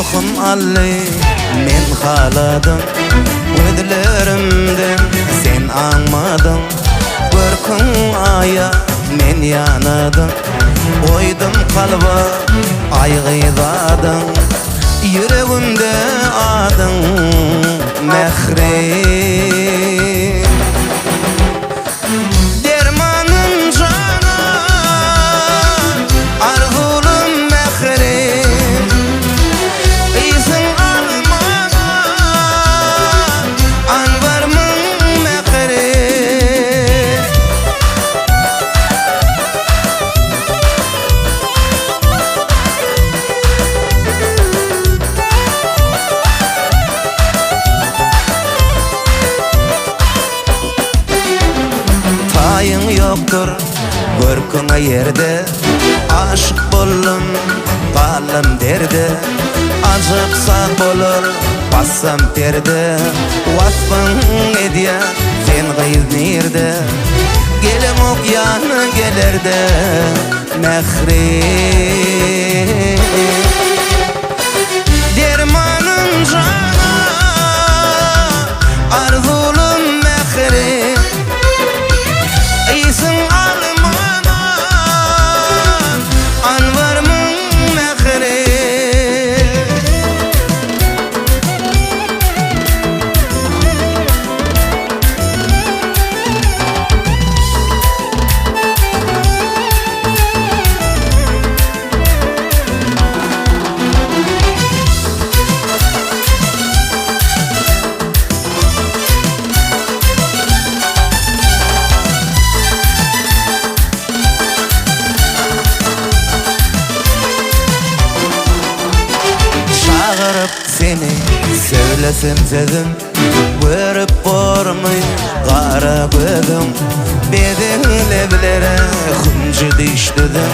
Ruhum aldy, men haladym Gözlerimden sen aňmadyň Görküň aýa men ýanadym Goýdum kalba aý gyz adyň Ýüregimde adyň Mähri. Dermanym jana, arzuwlym mährim, Ysyň almana, anbarmyň mähri. Taýyň ýokdur görküňe ýerde Aşyk boldum, galdym derde Ajap sag bolar bassam perde Waspyň edýän sen gyz nirde Geleňok ýanyna gelerde Mähri. Dermanym jana, arzuwlym mähri, Ysyň almana, anbarmyň mähri. Çagyryp seni söylesem sözüm Görüp bormy gara gözüň Bezeg leblere hünji düşdüzüň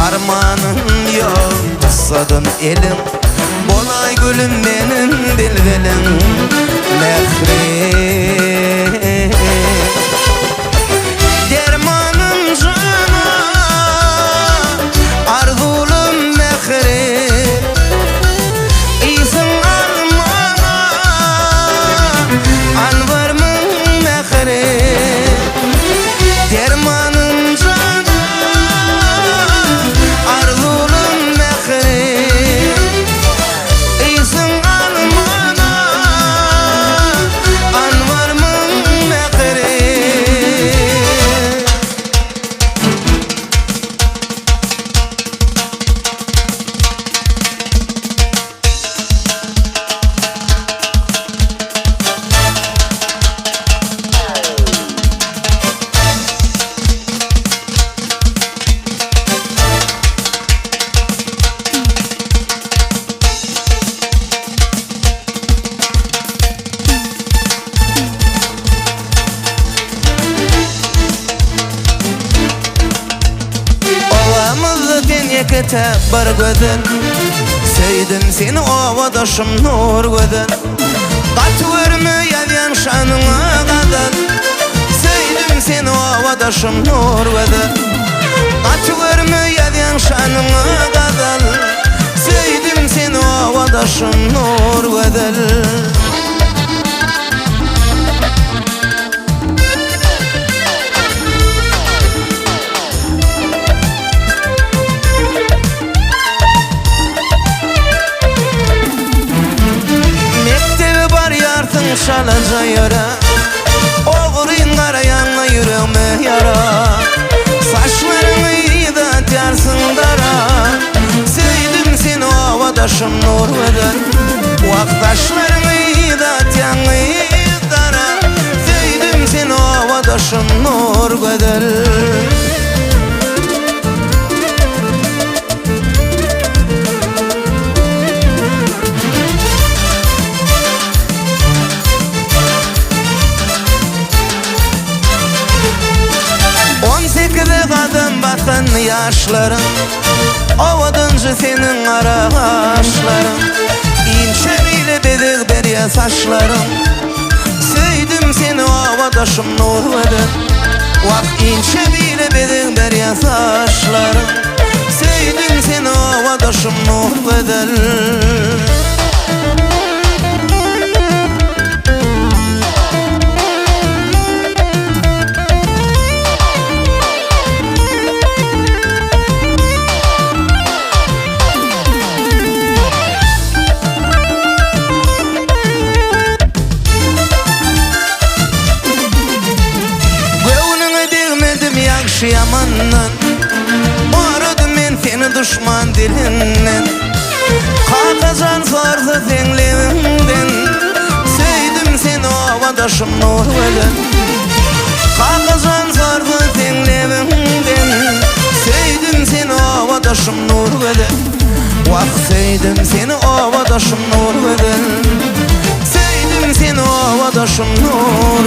Armanym ýok gyssadan elim Bolaý gülüm meniň bilbilim Mähri Dermanym jana Arzuwlym mähri Ysyň almana Anbarmyň mähri Dermanym jana Arzuwlym mähri Ysyň almana Anbarmyň mähri. Obamyzda sen ýeke-täk bir gözel, Söýdüm seni obadaşym Nurgözel. Gaty görme ýazýan şanyňa gazal, Söýdüm seni obadaşym Nurgözel. Gaty görme ýazýan şanyňa gazal, Söýdüm seni obadaşym Nurgözel. Mekdebe barýarsyň çalaja ýöräp, Ogryn garaýaňa ýüregime ýara. Saçlaryňy yza atýarsyň dara, Söýdüm seni obadaşym Nurgözel. Wah saçlaryňy yza atýaň dara, Söýdüm seni obadaşym Nurgözel. On sekize gadam basan ýaşlaryň, Owadanjy seniň gara gaşlaryň, Inçe bile bezeg berýär saçlaryň. Söýdüm seni obadaşym Nurgözel, Wah inçe bile bezeg berýär saçlaryň. Söýdüm seni obadaşym Nurgözel. obadaşym Nurgözel. Kakajan sorsa seň lebiňden, Söýdüm seni obadaşym Nurgözel. Wah söýdüm seni obadaşym Nurgözel. Söýdüm seni obadaşym Nurgözel.